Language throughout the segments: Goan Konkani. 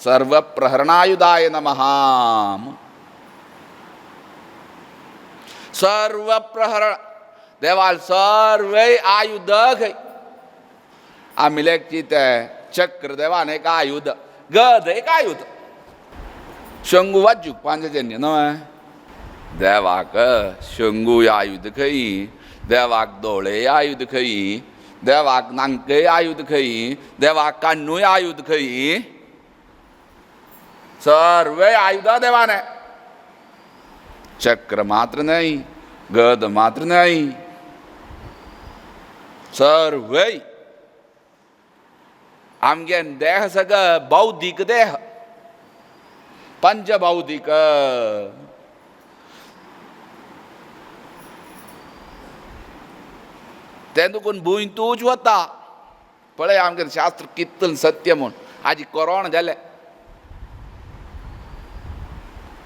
सर्व प्रहरणायुधाय नमः. सर्व प्रहरण देवाल सर्वय आयुध खंय. आमी लेगची ते चक्र देवान एक आयुध, गद एक आयुध, शंगू वाजूक पांचजन्य न्हय. देवाक शंगू आयुध खंय, देवाक दोळे आयुध खंय, देवाक नांकय आयुध खंय, देवाक काण्णूय आयुध खंय. सर्व आयुधां देवाने. चक्र मात्र न्हय, गद मात्र न्हय, सर्वय. आमगे देह सगळो बौद्धीक देह, पंचबौद्धीक. तें दुखून भूंय तूच वता. पळय आमगे शास्त्र कितलें सत्य म्हूण. आजी कोरोना जालें.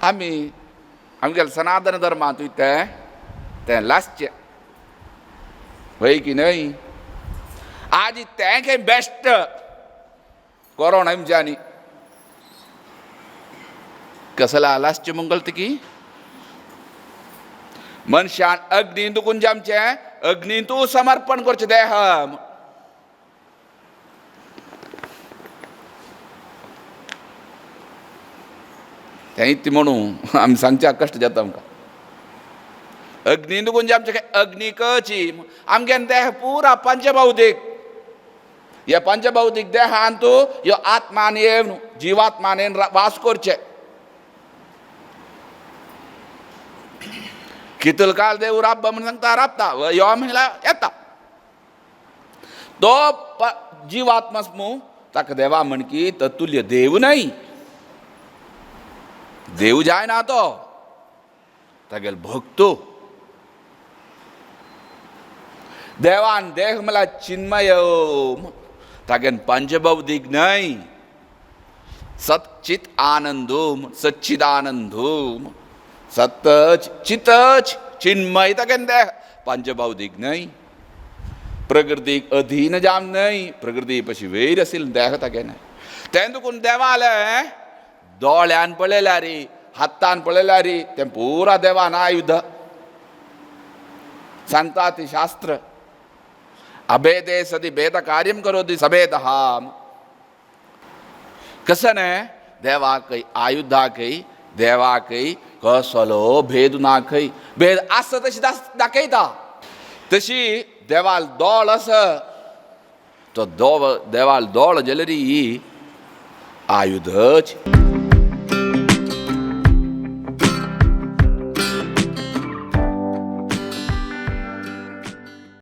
आमी आमगेले सनातन धर्मांत तें तें लासचें हय की न्हय. आजी तें खंय बेस्ट कोरोना आमच्यांनी कसला लासचें म्हूण कळटा की मनशान अग्नी दुखून जें आमचें अग्नींतू समर्पण करचें देह. तें ती म्हणू आमी सांगच्या कश्ट जाता आमकां. अग्नी दुखून जें आमचें अग्निकची आमगे देह पुरा पंचभौतीक. ह्या पंचभौतीक देहान तूं ह्यो आत्मान येवन जिवात्मान येवन वास करचें. कितलो काळ देव राब म्हूण सांगता राबता, यो म्हणल्यार येता. तो जिवात्मा मू ताका देवा म्हणकी ततुल्य देव न्हय, देव जायना तो, तागेलो भक्तू. देवान देह म्हळ्यार चिन्मय, तागेन पंचबौद्धीक न्हय, सच्चित आनंदूम सच्चिदानंदूम सतच चितच चिन्मय तागेन देह, पंचबौद्धीक न्हय, प्रकृतीक अधीन जाम न्हय, प्रकृती पशी वयर आशिल्लें देह तागेलें. तें दुखून देवालें दोळ्यान पळयल्यार हातान पळयल्यार तें पुरा देवान आयुध सांगता ती शास्त्र. अभेदे सदी भेद कार्यम करोति सभेदः. कसं न्हय देवाकय आयुधाकय देवाकय कसलो भेद ना खंय, भेद आसा तशी दाखयता. तशी देवाल दोळ आसा तो देवाल दोळ जाल्यार ही आयुधच.